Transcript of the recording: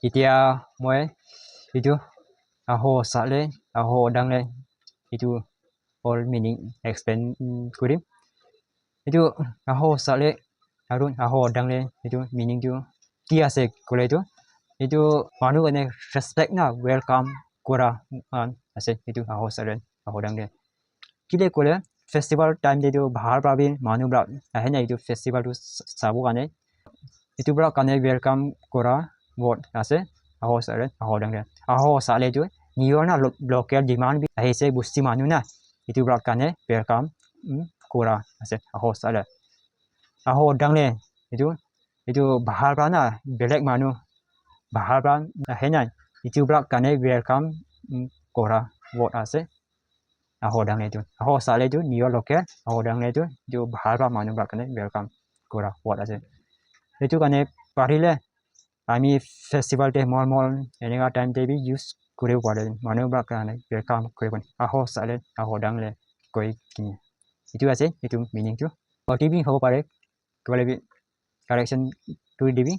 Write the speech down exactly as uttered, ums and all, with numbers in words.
Ketia moi etu aho sale, aho dangle etu whole meaning explain kurim. Etu aho sale aru aho dangle etu meaning tu ki ase koile tu etu manu kane respect na welcome kora khan ase etu aho sale aho dangle. Kile koile festival time te tu bahar para bi manu para ahe na etu festival tu sabo kane etu para kane welcome kora word ase aho sale aho dangle. Aho sale tu niyona local demand bi ahe se busti manu na etu para kane welcome kora ase aho sale aho dangle. Etu etu bahar para na belek manu bahar para ahe na etu para kane welcome kora word ase aho dangle tu aho sale tu niyona local aho dangle tu etu bahar para manu para kane welcome kora word ase. Etu kane parile ami festival te mol mol eneka time te bi use kuri bo pare manu para kane welcome kuri bo aho sale aho dangle koi kine. Etu ase etu meaning tu. Oti bi hobo pare koile bi correction kuri dibi.